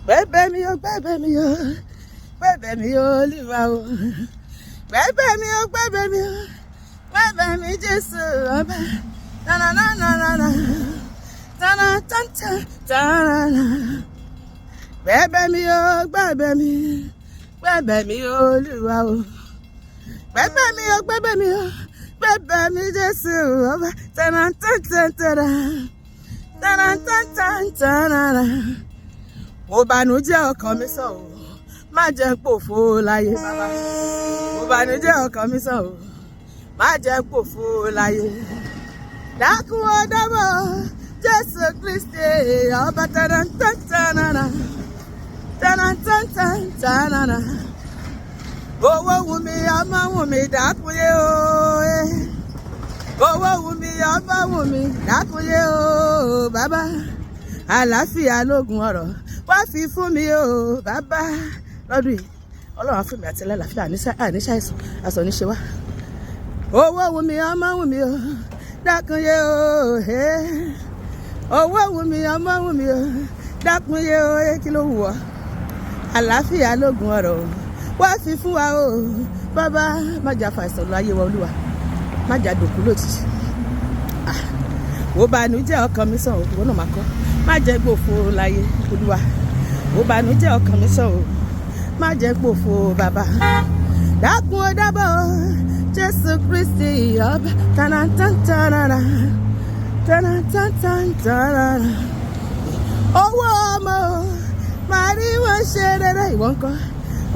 Gbẹ̀bẹ̀ mi o, gbẹ̀bẹ̀ mi o, gbẹ̀bẹ̀ mi o, Olúwa o. Gbẹ̀bẹ̀ mi o, gbẹ̀bẹ̀ mi o, gbẹ̀bẹ̀ mi, Jésù ọba. Na na na na na na na na ta ta na na. Gbẹ̀bẹ̀ mi o, gbẹ̀bẹ̀ mi, gbẹ̀bẹ̀ mi, Olúwa o. Gbẹ̀bẹ̀ mi o, gbẹ̀bẹ̀ mi o, gbẹ̀bẹ̀ mi, Jésù ọba. Ta na ta ta ta na ta na ta ta ta na na. Mo bànújẹ́ ọkàn mi sọ o, má jẹ́ pòfo láyé, bàbá. Mo bànújẹ́ ọkàn mi sọ o, má jẹ́ pòfo láyé. Dákun ó dábọ̀, Jésù Kristi ọba. Tẹ̀rẹ̀ntẹ̀ntẹ̀nana tẹ̀rẹ̀ntẹ̀ntẹ̀nana. Owó wù mí, ọmọ wù mí, dákúnyé o. Owó wù mí, ọmọ wù mí, dákúnyé o, bàbá. Àlàáfíà lóògùn ọrọ̀, wá fi fún mi o, bàbá. Lọ́dún yìí, Ọlọ́run á fún mi àti ẹlẹ́làáfíà, àníṣàìsàn àṣọ níṣe wá. Owó wù mí, ọmọ wù mí o, dákúnyé o. Owó wù mí, ọmọ wù mí o, dákúnyé o. Kí ló wù ọ́? Àlàáfíà lóògùn ọrọ̀ o, wá fi fún wa o, bàbá. Má jà fàìsàn lọ ayé wa, Olúwa. Má jà dòkú lójijì. Wò bànújẹ́ ọkàn mi sàn o, ìwọ náà máa kọ́. Má jẹ́ gbòfo láyé, Olúwa. Wò bànújẹ́ ọkàn mi sàn o, má jẹ́ gbòfo, bàbá. Dákun ó dábọ̀, Jésù Kristi ọba. Tànàtàntànàrà tànàtàntànàrà. Owó ọmọ màá rí wọn ṣe rere, ìwọ ńkọ́?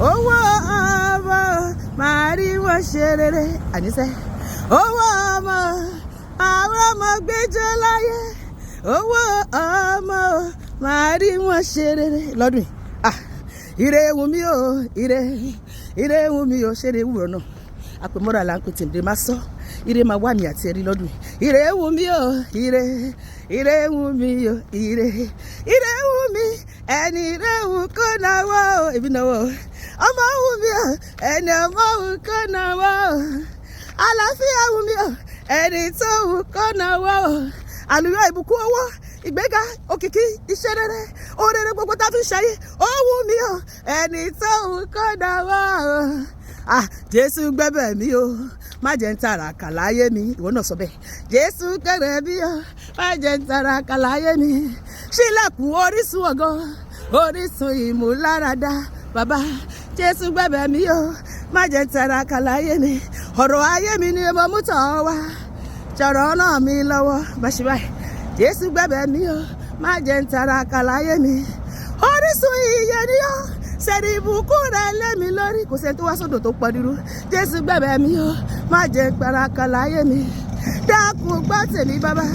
Owó ọmọ màá rí wọn ṣe rere, àníṣe owó ọmọ àwọn ọmọ gbẹjọ láyé. Owó ọmọ màá rí wọn ṣe rere lọ́dún yìí. Ah, ire wù mí o, ire, ire wù mí o. Ṣeré wúrọ̀ náà àpèmọ́ra là ń pè tèmídé máa sọ. Ire máa wà mí àti ẹ̀rí lọ́dún yìí. Ire wù mí o, ire, ire wù mí o, ire, ire wù mí. Ẹni ire wù kó náwó o, èmi náwó o. Ọmọ wù mí o, ẹni ọmọ wù kó náwó o. Àlàáfíà wù mí o, ẹni tó wù kó náwó o. Àlùyọ, ìbùkún, owó, ìgbéga, òkìkí, iṣẹ́ rere, oore gbogbo tá a fi ń ṣayé, ó wù mí o, ẹni tó wù kó náwó o. Ah, Jésù gbẹ́bẹ̀ mi o, má jẹ́ ń tàràkà láyé mi. Ìwọ náà sọ bẹ́ẹ̀. Jésù gbẹ́bẹ̀ mi o, má jẹ́ ń tàràkà láyé mi. Ṣílẹ̀kùn orísun ògo, orísun ìmúláradá, bàbá. Jésù gbẹ́bẹ̀ mi o, má jẹ́ ń tàràkà láyé mi. Ọ̀rọ̀ ayé mi ni mo mú tọ̀ wá, sọ̀rọ̀ náà mi lọ́wọ́ bá ṣe báyìí. Jésù gbẹ́bẹ̀ mi o, má jẹ́ ń tàràkà láyé mi. Orísun ìyè ni ó sẹ́ni, ìbùkún rẹ̀ lé mi lórí. Kò sẹ́ni tó wá sódò tó pọ̀ dúró. Jésù gbẹ̀bẹ̀ mi o, má jẹ́ paraka láyé mi. Dákun gbọ́ tèmi, bàbá.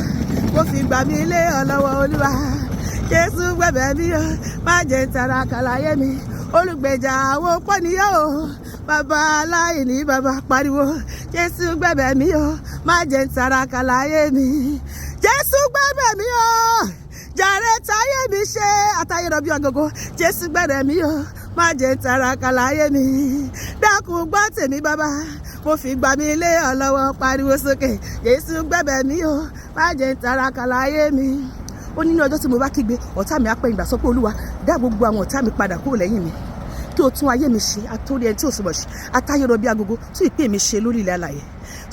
Mo fi gbà mí lé ọ lọ́wọ́, Olúwa. Jésù gbẹ̀bẹ̀ mi o, má jẹ́ taraka láyé mi. Olùgbèjà àwọn pọ́niyọ́ o, bàbá aláìní bàbá, pariwo. Jésù gbẹ̀bẹ̀ mi o, má jẹ́ taraka láyé mi. Jésù gbẹ̀bẹ̀ mi o, jàre táyé mi ṣe àtàyè rọ̀ bí ọgọgọ. Jésù gbẹ̀bẹ̀ mi o, má jẹ́ taraka láyé mi. Dákun gbọ́ tèmi, bàbá. Mo fi gbà mí lé ọ lọ́wọ́, pariwo sókè. Jésù gbẹ̀bẹ̀ mi o, má jẹ́ taraka láyé mi. Ó ní ní ọjọ́ tí mo bá kígbe, ọ̀tá mi á pẹ́ ìgbà. Sọ pé, Olúwa, dá gbogbo àwọn ọ̀tá mi padà kúrò lẹ́yìn mi, kí o tún ayé mi ṣe. Àtórí ẹni tí ò sọ̀rọ̀ ṣe àtayé rọ̀ bí agogo, tún ìpín mi ṣe lórí ilẹ̀ alààyè.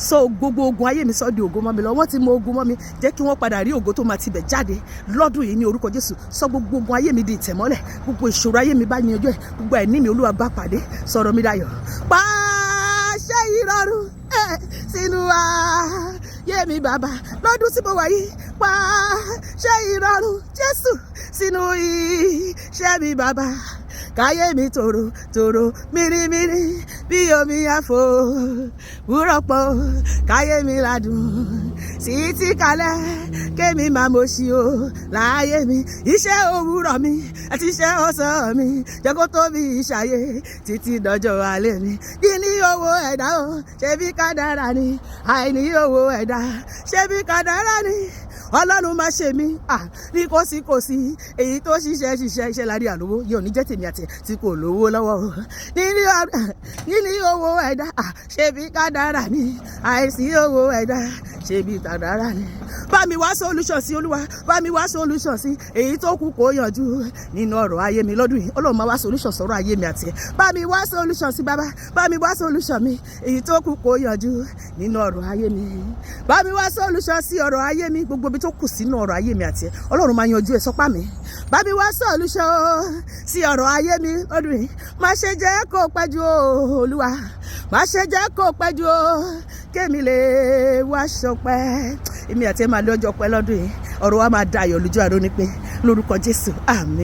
Sọ gbogbo ogun ayé mi sọ di ògo mọ́ mi lọ. Wọ́n ti mọ ogun mọ́ mi, jẹ́ kí wọ́n padà rí ògo tó máa tibẹ̀ jáde lọ́dún yìí ní orúkọ Jésù. Sọ gbogbo ogun ayé mi di ìtẹ̀mọ́lẹ̀. Gbogbo ìṣòro ayé mi bá yanjú ẹ̀. Gbogbo àìní mi, Olúwa bá pàdé. Sọ̀rọ̀ mi dayọ̀. Pàṣẹ ìrọ̀rùn sínú ayé mi, bàbá, lọ́dún tí mo wà yìí. Pàṣẹ ìrọ̀rùn, Jésù, sínú iṣẹ́ mi, bàbá. Káyé mi tòrò tòrò, mírímírí bí omi àfò wúrọ̀pọ̀. Káyé mi ládùn títí kalẹ̀, kémi máa mọ̀ sí o láyé mi. Iṣẹ́ òwúrọ̀ mi àti iṣẹ́ ọ̀sán mi, jẹ́ kó tó mi ṣàyè títí dọjọ́ alẹ́ mi. Kí ni owó ẹ̀dá o? Ṣé bí kádàrá ni? Àìní owó ẹ̀dá, ṣé bí kádàrá ni? Ọlọ́run má ṣe mí ní kòsíkòsí. Èyí tó ṣiṣẹ́ ṣiṣẹ́ iṣẹ́ lárí àlówó yóò ní jẹ́ tèmi àti tí kò lówó lọ́wọ́ o. Níní owó ẹ̀dá, ṣé bí kádàrá ni? Àìsí owó ẹ̀dá, Ṣe bí tàdára ni. Bá mi wá solution sí, Olúwa, bá mi wá solution sí èyí tó kù kó yanjú nínú ọ̀rọ̀ ayé mi lọ́dún yìí. Ọlọ́run máa wá solution sọ̀rọ̀ ayé mi àti ẹ̀. Bá mi wá solution sí, bàbá, bá mi wá solution mi, èyí tó kù kó yanjú nínú ọ̀rọ̀ ayé mi. Bá mi wá solution sí ọ̀rọ̀ ayé mi. Gbogbo ibi tó kù sínú ọ̀rọ̀ ayé mi àti ẹ̀, Ọlọ́run máa yanjú ẹ̀. Sọ́pá mi, bá mi wá solution sí ọ̀rọ̀ ayé mi lọ́dún yìí. Má ṣe jẹ́ kó pẹ́ jù o, Olúwa, má ṣe jẹ́ kó pẹ́ jù o, kémi lè wá ṣọpẹ́. Èmi àti ẹ máa lọ́jọ́ pẹ́ lọ́dún yìí. Ọ̀rọ̀ wa máa dayọ̀ lójú àrò ní pé lórúkọ Jésù, àmín.